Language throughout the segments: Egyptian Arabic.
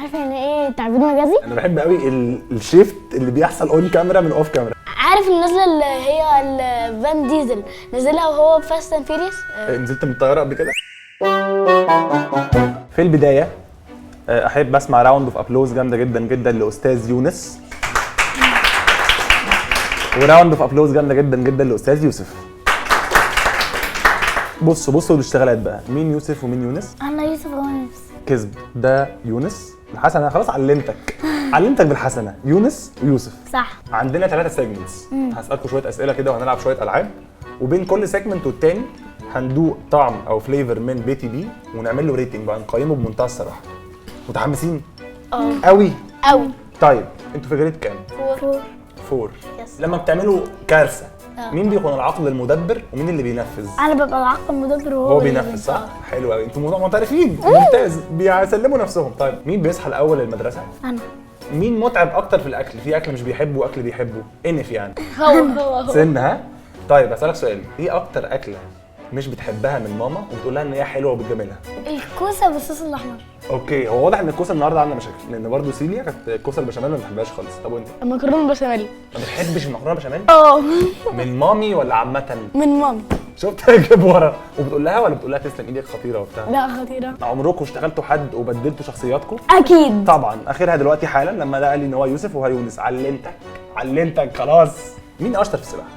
عارفه يعني ايه تعبير مجازي؟ انا بحب قوي ال shift اللي بيحصل on camera من off camera. عارف النزله اللي هي الفان ديزل نزلها وهو Fast and Furious؟ نزلت من الطيارة قبل كده؟ في البداية احب اسمع round of applause جامدة جدا جدا لاستاذ يونس، و round of applause جامدة جدا جدا لاستاذ يوسف. بصوا بصوا الاشتغالات بقى، مين يوسف ومين يونس؟ انا يوسف ويونس. كذب، ده يونس. الحسنة خلاص، علمتك علمتك بالحسنة، يونس ويوسف. صح. عندنا 3 segments، هسالكم شوية اسئلة كده وهنلعب شوية العاب، وبين كل segment والتاني هندوق طعم او flavor من بيتي بي ونعمل له rating بقى، نقيمه بمنتهى الصراحة. متحمسين؟ اه. قوي؟ قوي. طيب انتوا في grade كام؟ four. four. yes. لما بتعملوا كارثة مين بيكون العقل المدبر ومين اللي بينفذ؟ انا ببقى العقل المدبر وهو هو اللي بينفذ صح؟ حلو قوي، انتوا معترفين، ممتاز، بيسلموا نفسهم. طيب مين بيصحى الاول للمدرسة؟ انا. مين متعب اكتر في الاكل؟ في اكل مش بيحبه واكل بيحبه، انف يعني. هو هو هو. سن ها؟ طيب اسالك سؤال، ايه اكتر اكله مش بتحبها من ماما وبتقول لها ان هي حلوة وبتجاملها؟ الكوسه بالصوص الاحمر. okay، هو واضح ان الكوسه النهارده عندنا مشاكل، لان برضه سيليا كانت الكوسه البشاميل ما بتحبهاش خالص. طب وانت؟ المكرونه البشاميل. ما بتحبش المكرونه بشاميل؟ اه. من مامي ولا عامة؟ من مامي. شفت جيب ورا. وبتقول لها ولا بتقول لها تسلم ايدك خطيرة وبتاع؟ لا خطيرة. عمركم اشتغلتوا حد وبدلتوا شخصياتكم؟ اكيد طبعا، اخرها دلوقتي حالا لما ده قال لي ان هو يوسف وهو يونس. علمتك علمتك خلاص. مين اشطر في السباحة؟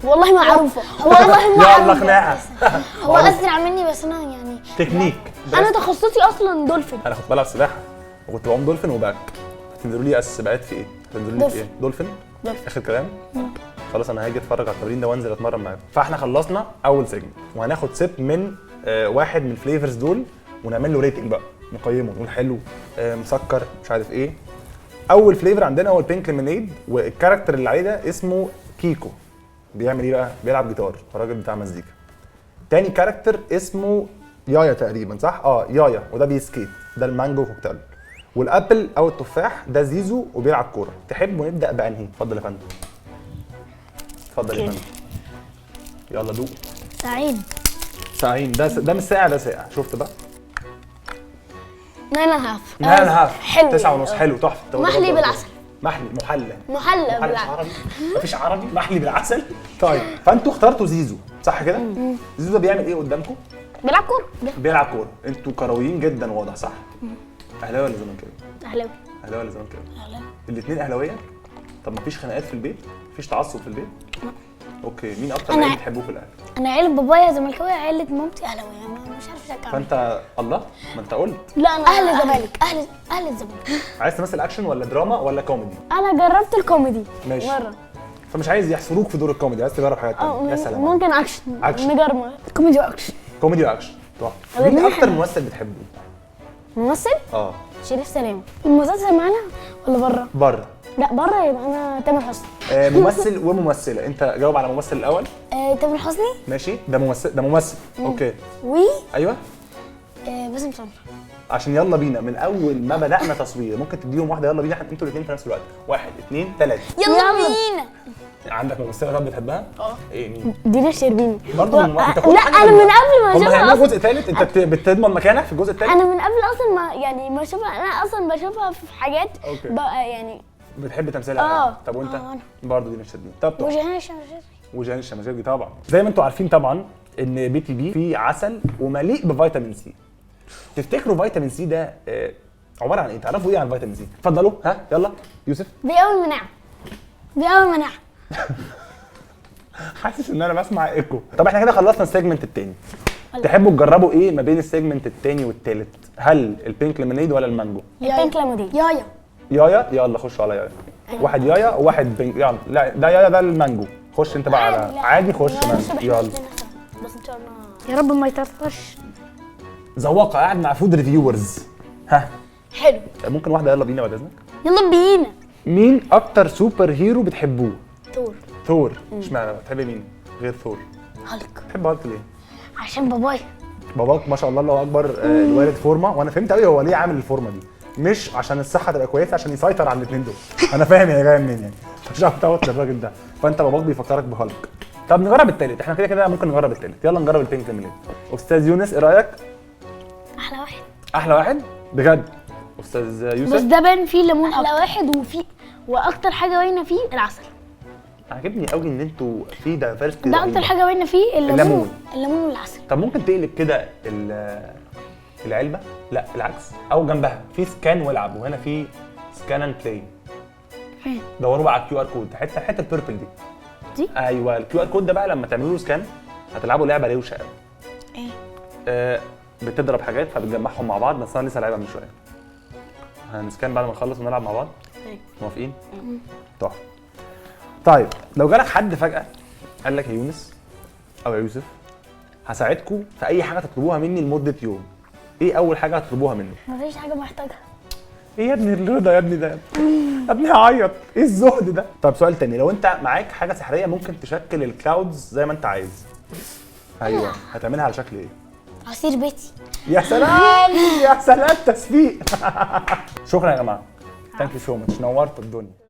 والله ما عارفه، والله ما يلا عارفه. خناقه. هو اسرع مني بس انا يعني تكنيك. انا تخصصي اصلا دولفين. انا كنت بلعب سباحة وكنت بعوم دولفين و back. هتنزلوا لي السباقات في ايه؟ هتنزلوا لي في ايه؟ دولفين؟ دولفين. اخر كلام؟ خلاص انا هاجي اتفرج على التمرين ده وانزل اتمرن معاكم. فاحنا خلصنا اول segment وهناخد sip من واحد من ال flavors دول ونعمل له rating بقى، نقيمه نقول حلو، مسكر، مش عارف ايه. اول flavor عندنا هو ال pink lemonade، وال character اللي عليه ده اسمه كيكو. بيعمل ايه بقى؟ بيلعب جيتار، راجل بتاع مزيكا. تاني character اسمه يايا تقريبا صح؟ اه يايا، وده بي skate، ده ال mango cocktail. وال apple او التفاح ده زيزو وبيلعب كورة. تحبوا نبدا بانهي؟ اتفضل يا فندم. اتفضل يا فندم. يلا دوق. سعيد. ساعين ده ده مش ساقع، ده ساقع. شفت بقى؟ 9 and half. 9 and half. حلو. 9.5. حلو تحفة. محلي بالعسل. محلي محلى. محلى محلى مش بالعسل. عربي؟ مفيش عربي؟ محلي بالعسل؟ طيب فانتوا اخترتوا زيزو صح كده؟ زيزو ده بيعمل ايه قدامكم؟ بيلعب كورة. بيلعب كورة. انتوا كرويين جدا واضح صح؟ اهلاوي ولا زملكاوي؟ اهلاوي. اهلاوي ولا زملكاوي؟ اهلاوي. الاثنين اهلاويه؟ طب مفيش خناقات في البيت؟ مفيش تعصب في البيت؟ لا. okay، مين اكتر لعيب بتحبوه في الاهلي؟ انا عيله بابايا زملكاويه، عيله مامتي اهلاويه، انا مش عارفه اشجع. فانت الله ما انت قلت. لا انا اهل زمالك، اهل الزمالك. عايز تمثل اكشن ولا دراما ولا كوميدي؟ انا جربت الكوميدي ماشي مرة. فمش عايز يحصروك في دور الكوميدي، عايز تجرب حاجات ثانية. يا سلام. ممكن action. action. نجرب كوميدي واكشن. كوميدي واكشن تحفة. مين اكتر ممثل بتحبه؟ ممثل؟ اه شريف سلامه. المسلسل معانا ولا بره؟ بره. لا بره يبقى انا تامر حسني. ممثل وممثله، انت جاوب على ممثل الاول. تامر حسني. ماشي، ده ممثل، ده ممثل. okay. و ايوه باسم سمرة. عشان يلا بينا من اول ما بدانا تصوير، ممكن تديهم واحدة يلا بينا انتوا الاثنين في نفس الوقت. 1 2 3 يلا بينا. عندك ممثلة طب بتحبها؟ اه. ايه مين؟ دينا الشربيني برضه. انت كل لا حاجة انا من قبل ما اشوفها. هم هيعملوا جزء ثالث، انت بتضمن مكانك في الجزء الثالث؟ انا من قبل اصلا ما يعني ما اشوفها، انا اصلا بشوفها في حاجات بقى يعني. بتحب تمثيلها؟ اه. طب وانت؟ برضه دينا الشربيني. طب وجهان الشمشيري. وجهان الشمشيري طبعا. زي ما انتوا عارفين طبعا ان بي تي بي فيه عسل ومليء بفيتامين سي. تفتكروا فيتامين سي ده عبارة عن ايه؟ تعرفوا ايه عن فيتامين سي؟ اتفضلوا ها يلا يوسف. بيقوي المناعة. بيقوي المناعة. حاسس ان انا بسمع ايكو. طب احنا كده خلصنا ال segment الثاني. تحبوا تجربوا ايه ما بين ال segment الثاني والثالث؟ هل ال pink lemonade ولا المانجو؟ ال pink lemonade. يايا. يايا، يلا خشوا على يايا. واحد يايا وواحد pink. يلا لا ده يايا ده المانجو. خش انت بقى على عادي، خش مانجو. يلا بس ان شاء الله يا رب ما يطرطش. ذواقه قاعد مع food reviewers. ها حلو. ممكن واحدة يلا بينا بعد اذنك؟ يلا بينا. مين اكتر super hero بتحبوه؟ ثور. ثور. اشمعنى بتحبي مين غير ثور؟ هالك. بتحب هالك ليه؟ عشان بابايا. باباك ما شاء الله الله اكبر، الوالد فورمه، وانا فهمت قوي هو ليه عامل الفورمة دي. مش عشان الصحة تبقى كويسة، عشان يسيطر على الاثنين دول. انا فاهم هي جاية منين يعني. shout out للراجل ده. فانت باباك بيفكرك بهالك. طب نجرب الثالث، احنا كده كده ممكن نجرب الثالث. يلا نجرب ال pink lemonade. استاذ يونس ايه رايك؟ احلى واحد. احلى واحد بجد. استاذ بس يوسف. ده باين فيه ليمون احلى واحد، وفيه واكتر حاجة باينة فيه العسل. عاجبني قوي ان انتوا في diversity. ده اكتر حاجة باينة فيه الليمون. الليمون. الليمون والعسل. طب ممكن تقلب كده العلبة؟ لا العكس، او جنبها في scan والعب، وهنا في scan and play. فين؟ دوروا بقى على ال QR code، الحتة ال purple دي. دي؟ ايوه، ال QR code ده بقى لما تعملوا له scan هتلعبوا لعبه روشه قوي. ايه؟ بتضرب حاجات فبتجمعهم مع بعض، بس انا لسه لعبها من شوية. هن scan بعد ما نخلص ونلعب مع بعض. طيب. موافقين؟ تحفة. طيب لو جالك حد فجأة قال لك يا يونس او يا يوسف هساعدكم في اي حاجة تطلبوها مني لمدة يوم، ايه اول حاجة هتطلبوها منه؟ مفيش حاجة محتاجها. ايه يا ابني الرضا يا ابني ده؟ يا ابني هعيط، ايه الزهد ده؟ طب سؤال تاني، لو انت معاك حاجة سحريه ممكن تشكل ال clouds زي ما انت عايز، ايوه هتعملها على شكل ايه؟ عصير بيتي. يا سلام يا سلام، تسفيق. شكرا يا جماعة، thank you so much، نورت الدنيا.